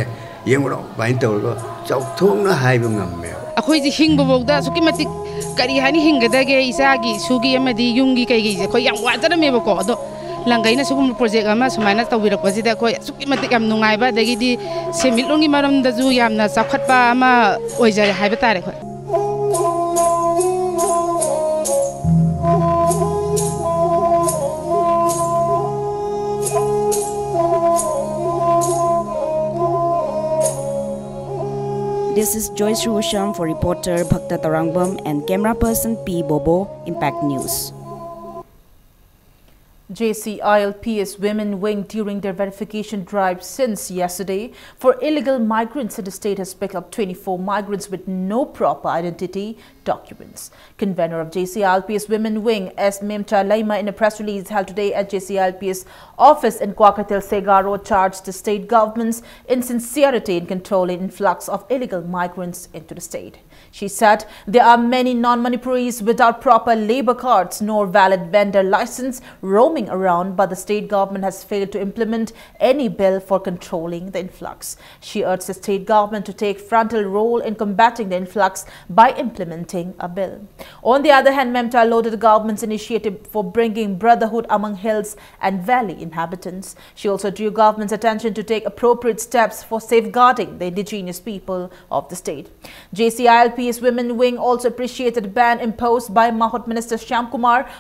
ꯌꯦꯡꯉꯨꯔꯣ ꯀꯃꯥꯏꯅ ꯇꯧꯔꯒ ꯆꯥꯎꯊꯣꯛꯅ ꯍꯥꯏꯕ ꯉꯝꯃꯦꯕ꯫ ꯑꯩꯈꯣꯏꯁꯦ ꯍꯤꯡꯕꯐꯥꯎꯗ ꯑꯁꯨꯛꯀꯤ ꯃꯇꯤꯛ ꯀꯔꯤ ꯍꯥꯏꯅ ꯍꯤꯡꯒꯗꯒꯦ, ꯏꯆꯥꯒꯤ ꯏꯁꯨꯒꯤ ꯑꯃꯗꯤ ꯌꯨꯝꯒꯤ ꯀꯩꯒꯤꯁꯦ ꯑꯩꯈꯣꯏ ꯌꯥꯝ ꯋꯥꯖꯔꯝꯃꯦꯕꯀꯣ꯫ ꯑꯗꯣ ꯂꯪꯒꯩꯅ ꯁꯤꯒꯨꯝꯕ ꯄ꯭ꯔꯣꯖꯦꯛ ꯑꯃ ꯁꯨꯃꯥꯏꯅ ꯇꯧꯕꯤꯔꯛꯄꯁꯤꯗ ꯑꯩꯈꯣꯏ ꯑꯁꯨꯛꯀꯤ ꯃꯇꯤꯛ ꯌꯥꯝ ꯅꯨꯡꯉꯥꯏꯕ, ꯑꯗꯒꯤꯗꯤ ꯁꯦꯟꯃꯤꯠꯂꯣꯟꯒꯤ ꯃꯔꯝꯗꯁꯨ ꯌꯥꯝꯅ ꯆꯥꯎꯈꯠꯄ ꯑꯃ ꯑꯣꯏꯖꯔꯦ ꯍꯥꯏꯕ ꯇꯥꯔꯦ ꯑꯩꯈꯣꯏ꯫ This is Joyce Rusham for reporter Bhakta Tarangbam and camera person P Bobo, Impact News. J C I L P S Women Wing, during their verification drive since yesterday for illegal migrants in the state, has picked up twenty-four migrants with no proper identity documents. Convener of J C I L P S Women Wing, S Memta Laima, in a press release held today at J C I L P S office in Kwakeithel, Sega Road, charged the state government's insincerity in controlling influx of illegal migrants into the state. She said there are many non-Manipuris without proper labour cards nor valid vendor license roaming around, but the state government has failed to implement any bill for controlling the influx. She urged the state government to take frontal role in combating the influx by implementing a bill. On the other hand, Memta lauded the government's initiative for bringing brotherhood among hills and valley inhabitants. She also drew government's attention to take appropriate steps for safeguarding the indigenous people of the state. J C I L P S Women Wing also appreciated the ban imposed by Mahut Minister Shyam Kumar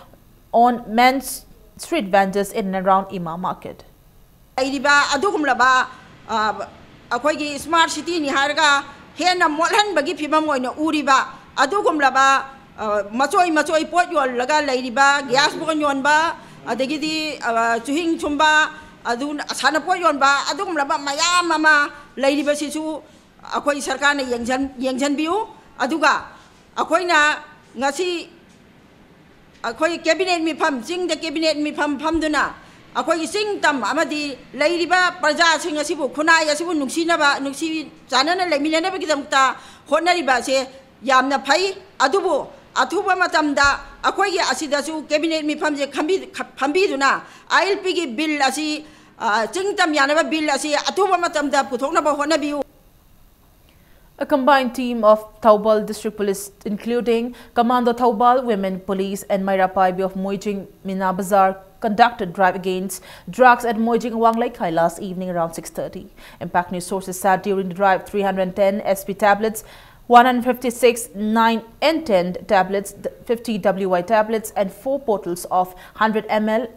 on men's street vendors in and around Ima Market. ꯂꯩꯔꯤꯕ ꯑꯗꯨꯒꯨꯝꯂꯕ ꯑ, ꯑꯩꯈꯣꯏꯒꯤ ꯁ꯭ꯃꯥꯔꯠ ꯁꯤꯇꯤꯅꯤ ꯍꯥꯏꯔꯒ ꯍꯦꯟꯅ ꯃꯣꯠꯍꯟꯕꯒꯤ ꯐꯤꯕꯝ ꯑꯣꯏꯅ ꯎꯔꯤꯕ ꯑꯗꯨꯒꯨꯝꯂꯕ ꯑ, ꯃꯆꯣꯏ ꯃꯆꯣꯏ ꯄꯣꯠ ꯌꯣꯜꯂꯒ ꯂꯩꯔꯤꯕ ꯒ꯭ꯌꯥꯁ ꯕꯣꯟ ꯌꯣꯟꯕ, ꯑꯗꯒꯤꯗꯤ ꯑ, ꯆꯨꯍꯤꯡ ꯁꯨꯝꯕ, ꯑꯗꯨ ꯁꯥꯟꯅꯄꯣꯠ ꯌꯣꯟꯕ, ꯑꯗꯨꯒꯨꯝꯂꯕ ꯃꯌꯥꯝ ꯑꯃ ꯂꯩꯔꯤꯕꯁꯤꯁꯨ ꯑꯩꯈꯣꯏ ꯁꯔꯀꯥꯔꯅ ꯌꯦꯡꯁꯟ- ꯌꯦꯡꯁꯟꯕꯤꯌꯨ꯫ ꯑꯗꯨꯒ ꯑꯩꯈꯣꯏꯅ ꯉꯁꯤ ꯑꯩꯈꯣꯏ ꯀꯦꯕꯤꯅꯦꯠ ꯃꯤꯐꯝ, ꯆꯤꯡꯗ ꯀꯦꯕꯤꯅꯦꯠ ꯃꯤꯐꯝ ꯐꯝꯗꯨꯅ ꯑꯩꯈꯣꯏꯒꯤ ꯆꯤꯡ ꯇꯝ ꯑꯃꯗꯤ ꯂꯩꯔꯤꯕ ꯄ꯭ꯔꯖꯥꯁꯤꯡ ꯑꯁꯤꯕꯨ, ꯈꯨꯟꯅꯥꯏ ꯑꯁꯤꯕꯨ ꯅꯨꯡꯁꯤꯅꯕ, ꯅꯨꯡꯁꯤ ꯆꯥꯟꯅꯅ ꯂꯩꯃꯤꯟꯅꯅꯕꯒꯤꯗꯃꯛꯇ ꯍꯣꯠꯅꯔꯤꯕ ꯑꯁꯦ ꯌꯥꯝꯅ ꯐꯩ꯫ ꯑꯗꯨꯕꯨ ꯑꯊꯨꯕ ꯃꯇꯝꯗ ꯑꯩꯈꯣꯏꯒꯤ ꯑꯁꯤꯗꯁꯨ ꯀꯦꯕꯤꯅꯦꯠ ꯃꯤꯐꯝꯁꯦ ꯈꯟꯕꯤ- ꯈ- ꯐꯝꯕꯤꯗꯨꯅ ꯑꯥꯏ ꯑꯦꯜ ꯄꯤꯒꯤ ꯕꯤꯜ ꯑꯁꯤ, ꯑ, ꯆꯤꯡ ꯇꯝ ꯌꯥꯅꯕ ꯕꯤꯜ ꯑꯁꯤ ꯑꯊꯨꯕ ꯃꯇꯝꯗ ꯄꯨꯊꯣꯛꯅꯕ ꯍꯣꯠꯅꯕꯤꯌꯨ꯫ A combined team of Thoubal District Police, including Commando Thoubal Women Police and Maira Paibi of Moijing Mina Bazar, conducted drive against drugs at Moijing Awang Leikai last evening around six thirty. Impact News sources said during the drive, three hundred ten S P tablets, one hundred fifty-six nine N ten tablets, fifty W Y tablets, and four bottles of hundred M L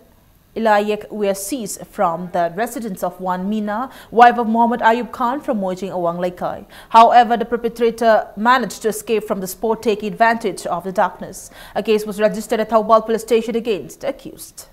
Ilayek were seized from the residence of one Mina, wife of Mohammad Ayub Khan from Moijing Awang Leikai. However, the perpetrator managed to escape from the spot, taking advantage of the darkness. A case was registered at Thoubal Police Station against the accused.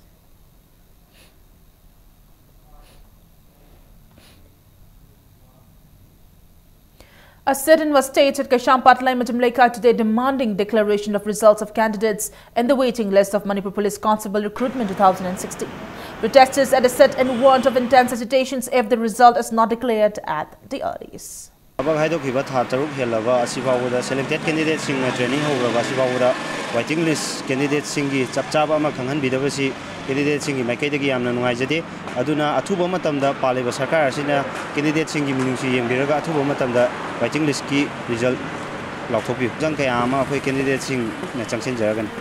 A sit-in was staged at Kaisampathlai Majumleikai today, demanding declaration of results of candidates in the waiting list of Manipur Police Constable Recruitment two thousand sixteen. Protesters had a sit-in warned of intense agitations if the result is not declared at the earliest. ꯊꯕꯛ ꯍꯥꯏꯗꯣꯛꯈꯤꯕ ꯊꯥ ꯇꯔꯨꯛ ꯍꯦꯜꯂꯕ ꯑꯁꯤ ꯐꯥꯎꯕꯗ selected candidateꯁꯤꯡꯅ training ꯍꯧꯈ꯭ꯔꯕ ꯑꯁꯤ ꯐꯥꯎꯕꯗ waiting list candidateꯁꯤꯡꯒꯤ ꯆꯞ ꯆꯥꯕ ꯑꯃ ꯈꯪꯍꯟꯕꯤꯗꯕꯁꯤ candidateꯁꯤꯡꯒꯤ ꯃꯥꯏꯀꯩꯗꯒꯤ ꯌꯥꯝꯅ ꯅꯨꯡꯉꯥꯏꯖꯗꯦ꯫ ꯑꯗꯨꯅ ꯑꯊꯨꯕ ꯃꯇꯝꯗ ꯄꯥꯜꯂꯤꯕ ꯁꯔꯀꯥꯔ ꯑꯁꯤꯅ candidateꯁꯤꯡꯒꯤ ꯃꯤꯅꯨꯡꯁꯤ ꯌꯦꯡꯕꯤꯔꯒ ꯑꯊꯨꯕ ꯃꯇꯝꯗ waiting listꯀꯤ result ꯂꯥꯎꯊꯣꯛꯄꯤꯌꯨ꯫ ꯆꯪ ꯀꯌꯥ ꯑꯃ ꯑꯩꯈꯣꯏ candidateꯁꯤꯡꯅ ꯆꯪꯁꯤꯟꯖꯔꯒꯅꯤ꯫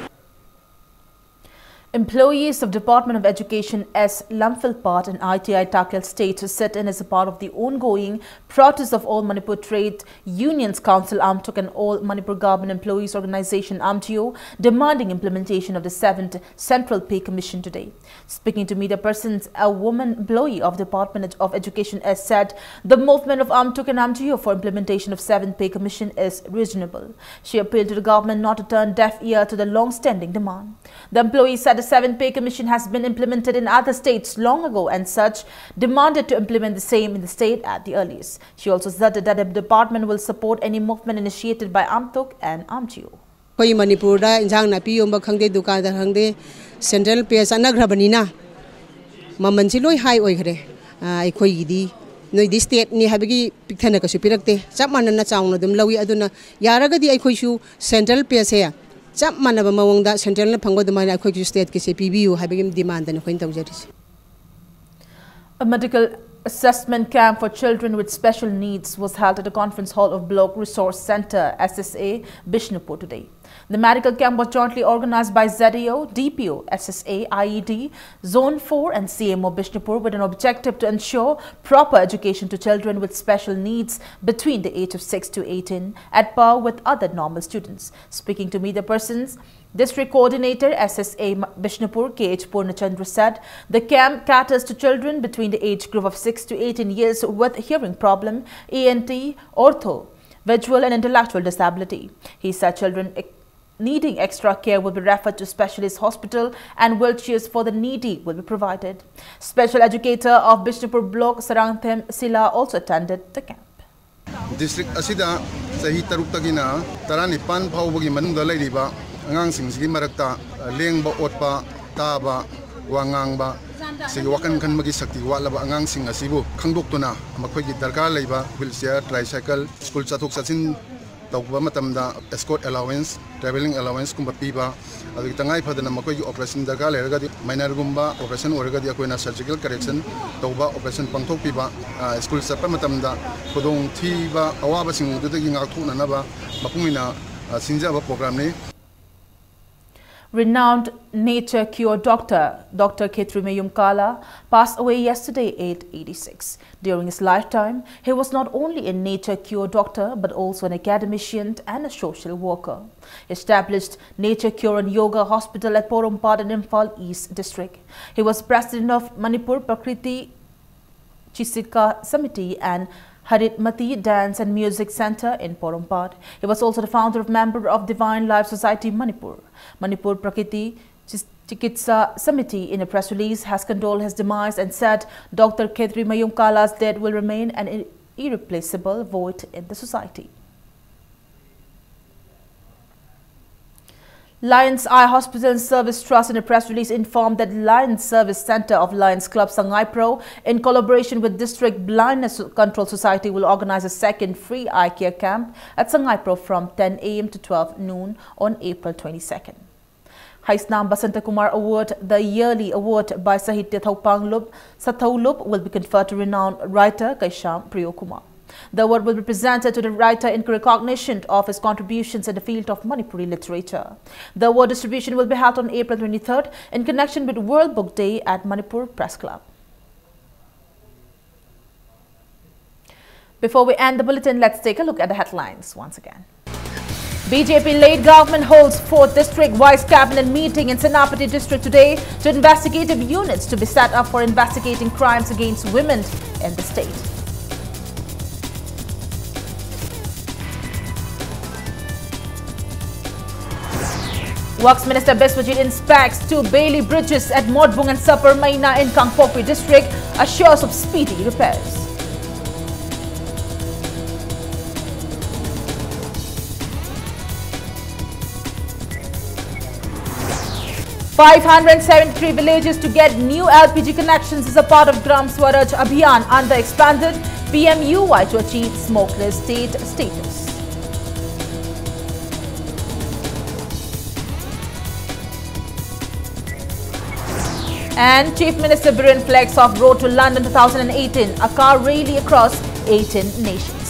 Employees of Department of Education S. Lamphilpath and I T I Takhil State sit-in as a part of the ongoing protest of All Manipur Trade Unions Council, AMTUC, and All Manipur Government Employees Organization, AMTU, demanding implementation of the seventh Central Pay Commission today. Speaking to media persons, a woman employee of Department of Education S said the movement of AMTUC and AMTU for implementation of seventh Pay Commission is reasonable. She appealed to the government not to turn deaf ear to the long-standing demand. The employee said the seventh Pay Commission has been implemented in other states long ago and such demanded to implement the same in the state at the earliest. She also asserted that the department will support any movement initiated by AMTUC and AMTU. ꯑꯩꯈꯣꯏ ꯃꯅꯤꯄꯨꯔꯗ ꯏꯟꯖꯥꯡ ꯅꯥꯄꯤ ꯌꯣꯟꯕ ꯈꯪꯗꯦ, ꯗꯨꯀꯥꯟꯗ ꯈꯪꯗꯦ, central pay ꯆꯠꯅꯈ꯭ꯔꯕꯅꯤꯅ ꯃꯃꯜꯁꯤ ꯂꯣꯏ high ꯑꯣꯏꯈ꯭ꯔꯦ꯫ ꯑꯩꯈꯣꯏꯒꯤꯗꯤ ꯅꯣꯏꯗꯤ stateꯅꯤ ꯍꯥꯏꯕꯒꯤ ꯄꯤꯛꯊꯅ ꯀꯩꯁꯨ ꯄꯤꯔꯛꯇꯦ꯫ ꯆꯞ ꯃꯥꯟꯅꯅ ꯆꯥꯎꯅ ꯑꯗꯨꯝ ꯂꯧꯏ꯫ ꯑꯗꯨꯅ ꯌꯥꯔꯒꯗꯤ ꯑꯩꯈꯣꯏꯁꯨ central payꯁꯦ ꯆꯞ ꯃꯥꯟꯅꯕ ꯃꯑꯣꯡꯗ centralꯅ ꯐꯪꯕ ꯑꯗꯨꯃꯥꯏꯅ ꯑꯩꯈꯣꯏꯒꯤꯁꯨ stateꯀꯤꯁꯦ ꯄꯤꯕꯤꯌꯨ ꯍꯥꯏꯕꯒꯤ demandꯅꯤ ꯑꯩꯈꯣꯏꯅ ꯇꯧꯖꯔꯤꯁꯦ꯫ A medical assessment camp for children with special needs was held at the conference hall of Block Resource Center, S S A, Bishnupur today. The medical camp was jointly organized by Z A O, D P O, S S A, I E D, Zone four and C M O Bishnupur with an objective to ensure proper education to children with special needs between the age of six to eighteen, at par with other normal students. Speaking to media persons, District Coordinator, S S A, Bishnupur, K H Purnachandra said the camp caters to children between the age group of six to eighteen years with hearing problem, E N T, ortho, visual and intellectual disability. He said children needing extra care will be referred to specialist hospital and wheelchairs for the needy will be provided. Special educator of Bishnupur Block, Sarangthem Sila, also attended the camp. District ꯑꯁꯤꯗ ꯆꯍꯤ ꯇꯔꯨꯛꯇꯒꯤꯅ ꯇꯔꯥꯅꯤꯄꯥꯟ ꯐꯥꯎꯕꯒꯤ ꯃꯅꯨꯡꯗ ꯂꯩꯔꯤꯕ ꯑꯉꯥꯡꯁꯤꯡꯁꯤꯒꯤ ꯃꯔꯛꯇ ꯂꯦꯡꯕ ꯑꯣꯠꯄ, ꯇꯥꯕ, ꯋꯥ ꯉꯥꯡꯕ, ꯁꯤꯒꯤ ꯋꯥꯈꯜ ꯈꯟꯕꯒꯤ ꯁꯛꯇꯤ ꯋꯥꯠꯂꯕ ꯑꯉꯥꯡꯁꯤꯡ ꯑꯁꯤꯕꯨ ꯈꯪꯗꯣꯛꯇꯨꯅ ꯃꯈꯣꯏꯒꯤ ꯗꯔꯀꯥꯔ ꯂꯩꯕ ꯋꯤꯜꯆꯤꯌꯥꯔ, ꯇ꯭ꯔꯥꯏꯁꯥꯏꯀꯜ, ꯁ꯭ꯀꯨꯜ ꯆꯠꯊꯣꯛ ꯆꯠꯁꯤꯟ ꯇꯧꯕ ꯃꯇꯝꯗ ꯑꯦꯁꯀꯣꯔꯠ ꯑꯦꯂꯥꯋꯦꯟꯁ, ꯇ꯭ꯔꯥꯚꯦꯂꯤꯡ ꯑꯦꯂꯥꯋꯦꯟꯁꯀꯨꯝꯕ ꯄꯤꯕ, ꯑꯗꯒꯤ ꯇꯉꯥꯏ ꯐꯗꯅ ꯃꯈꯣꯏꯒꯤ ꯑꯣꯄꯔꯦꯁꯟ ꯗꯔꯀꯥꯔ ꯂꯩꯔꯒꯗꯤ, ꯃꯥꯏꯅꯔꯒꯨꯝꯕ ꯑꯣꯄꯔꯦꯁꯟ ꯑꯣꯏꯔꯒꯗꯤ ꯑꯩꯈꯣꯏꯅ ꯁꯔꯖꯤꯀꯦꯜ ꯀꯔꯦꯛꯁꯟ ꯇꯧꯕ, ꯑꯣꯄꯔꯦꯁꯟ ꯄꯥꯡꯊꯣꯛꯄꯤꯕ, ꯑ, ꯁ꯭ꯀꯨꯜ ꯆꯠꯄ ꯃꯇꯝꯗ ꯈꯨꯗꯣꯡꯊꯤꯕ ꯑꯋꯥꯕꯁꯤꯡ ꯑꯗꯨꯗꯒꯤ ꯉꯥꯛꯊꯣꯛꯅꯅꯕ ꯃꯄꯨꯡ ꯑꯣꯏꯅ, ꯑ, ꯁꯤꯟꯖꯕ ꯄ꯭ꯔꯣꯒ꯭ꯔꯥꯝꯅꯤ꯫ Renowned nature cure doctor, Doctor Khetrimayum Kala, passed away yesterday, age eighty-six. During his lifetime, he was not only a nature cure doctor but also an academician and a social worker. He established Nature Cure and Yoga Hospital at Porompat in Imphal East District. He was president of Manipur Prakriti Chikitsa Samiti and Harit Mati Dance and Music Centre in Porompat. He was also the founder of member of Divine Life Society Manipur. Manipur Prakriti Chis- Chikitsa Samiti, in a press release, has condoled his demise and said Doctor Khetrimayum Kala's death will remain an i- irreplaceable void in the society. Lions Eye Hospital and Service Trust, in a press release, informed that Lions Service Centre of Lions Club Sangaipro, in collaboration with District Blindness Control Society, will organize a second free eye care camp at Sangaipro from ten a m to twelve noon on April twenty-second. Haisnam Basanta Kumar Award, the yearly award by Sahitya Thaupanglup Sathaulup, will be conferred to renowned writer Kaisham Priyo Kumar. The award will be presented to the writer in recognition of his contributions in the field of Manipuri literature. The award distribution will be held on April twenty-third in connection with World Book Day at Manipur Press Club. Before we end the bulletin, let's take a look at the headlines once again. B J P-led government holds fourth district-wise cabinet meeting in Senapati district today to investigative units to be set up for investigating crimes against women in the state. Works Minister Biswajit inspects two Bailey bridges at Motbung and Saparmeina in Kangpokpi district, assures of speedy repairs. Five hundred seventy-three villages to get new L P G connections as a part of Gram Swaraj Abhiyan under expanded P M U Y to achieve smokeless state status. And Chief Minister Biren flags off Road to London twenty eighteen, a car rally across eighteen nations.